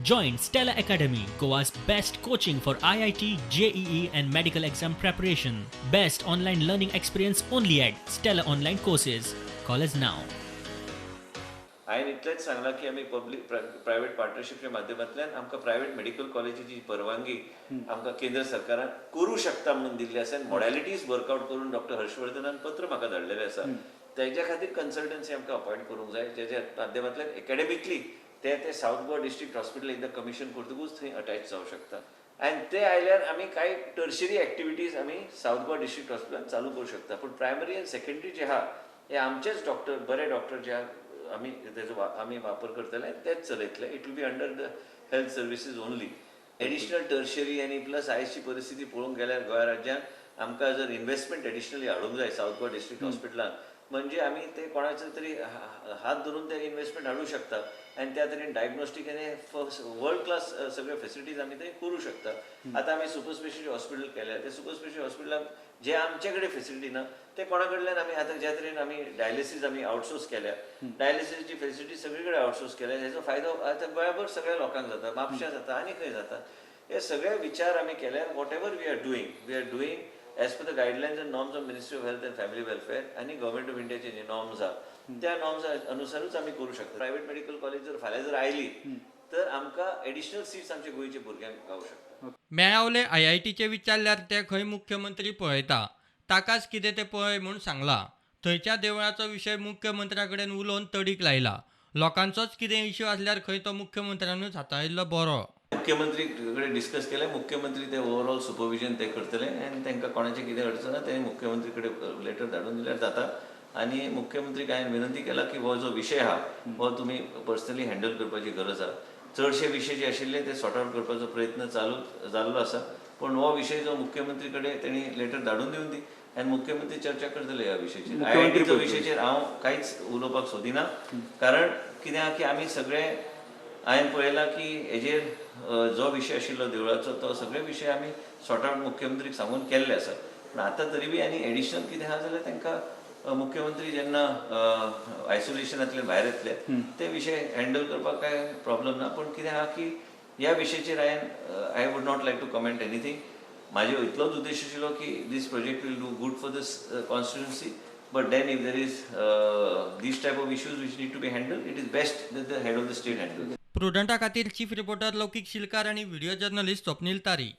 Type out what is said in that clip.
Join Stella Academy, Goa's best coaching for IIT, JEE, and medical exam preparation. Best online learning experience only at Stella Online Courses. Call us now. हांवें इतलेंच सांगलां की आमी public private पार्टनरशिपच्या माध्यमांतल्यान आमकां private medical कॉलेजीची परवानगी आमकां केंद्र सरकारान करूं शकता म्हणून दिल्ली आसा आनी मॉडॅलिटीज वर्कआउट करून डॉक्टर हर्षवर्धनान पत्र म्हाका धाडलेलें आसा. तेज्या खातीर कन्सल्टन्सी आमकां अपॉयंट करूंक जाय, जेच्या माध्यमांतल्यान एकॅडमिकली ते ते सावथ गोवा डिस्ट्रिक्ट हॉस्पिटल एकदां कमिशन करतकूच थंय अटॅच जावं शकता आनी ते आयल्यार आमी कांय टर्शरी एक्टिविटीज आमी सावथ गोवा डिस्ट्रिक्ट हॉस्पिटलान चालू करूं शकता. पूण प्रायमरी आनी सेकंडरी जे आहा हे आमचेच डॉक्टर, बरे डॉक्टर जे आहा, आमी तेजो आमी वापर करतले आनी तेच चलयतले. It will be under the health services only. Additional tertiary आनी प्लस आयची परिस्थिती पळोवंक गेल्यार गोंया राज्यांत आमकां जर इन्वेस्टमेंट एडिशनली हाडूंक जाय सावथ गोवा डिस्ट्रिक्ट हॉस्पिटलान, म्हणजे आमी ते कोणाचे तरी हात धरून ते इन्वेस्टमेंट हाडूं शकता आनी त्या तरेन डायग्नोस्टीक आनी वर्ल्ड क्लास सगळे फेसिलिटीज आमी ते करूं शकता. आतां आमी सुपर स्पेशलिटी हॉस्पिटल केल्या, ते सुपर स्पेशलिटी हॉस्पिटलान जे आमचे कडेन फेसिलिटी ना ते कोणा कडल्यान आमी आतां ज्या तरेन आमी डायलिसीस आमी आउटसोर्स केल्या, डायलिसीसची फेसिलिटी सगळी कडेन आउटसोर्स केल्या, हेजो फायदो आतां गोंयाभर सगळ्या लोकांक जाता, म्हापश्यां जाता आनी खंय जाता. हे सगळे विचार आमी केल्यार whatever we are doing, we are doing as per the guidelines and norms of Ministry of Health and Family Welfare आनी गव्हर्मेंट ऑफ इंडियाचे जे नॉर्म्स आहा त्या नॉर्म्स अनुसारूच आमी करूं शकता. प्रायवेट मेडिकल कॉलेज जर फाल्यां जर आयली तर आमकां एडिशनल सीट्स आमच्या गोंयच्या भुरग्यांक गावूं शकता. मेळावले आयआयटीचे विचारल्यार ते खंय मुख्यमंत्री पळयता, ताकाच कितें तें पळय म्हूण सांगलां. थंयच्या देवळाचो विशय मुख्यमंत्र्या कडेन उलोवन तडीक लायला. लोकांचोच कितें इश्यू आसल्यार खंय तो मुख्यमंत्र्यानूच हाताळिल्लो बरो. मुख्यमंत्री कडेन डिस्कस केलें, मुख्यमंत्री ते ओवरऑल सुपरविजन ते करतले आनी तांकां कोणाचें कितें अडचण आसा तें मुख्यमंत्री कडेन लेटर धाडून दिल्यार जाता. आनी मुख्यमंत्री हांवें विनंती केला की हो जो विशय आहा हो तुमी पर्सनली हँडल करपाची गरज आहा. चडशे विशय जे आशिल्ले ते सॉर्ट आवट करपाचो प्रयत्न चालू जाल्लो आसा, पूण हो विशय जो मुख्यमंत्री कडेन तेणी लेटर धाडून दिवन दी आनी मुख्यमंत्री चर्चा करतले ह्या विशयाचेर. आयआयटीचो विशयाचेर हांव कांयच उलोवपाक सोदिना, कारण कितें आहा की आमी सगळे हांवें पळयलां की हेजेर जो विशय आशिल्लो देवळाचो तो सगळे विशय आमी सॉर्ट आवट मुख्यमंत्रीक सांगून केल्ले आसा. पूण आतां तरी बी आनी एडिशनल कितें आहा जाल्यार तांकां मुख्यमंत्री जेन्ना आयसोलेशनांतल्यान भायर येतले ते विशय हँडल करपाक कांय प्रॉब्लम ना. पूण कितें आहा की ह्या विशयाचेर हांवें I would not like to comment anything. म्हाजो इतलोच उद्देश आशिल्लो की this project will do good for this constituency, but then if there is these type of issues which need to be handled, it is best that the head of the state handles. प्रुडंटा खातीर chief reporter लौकीक शिलकार आनी video journalist Swapnil तारी.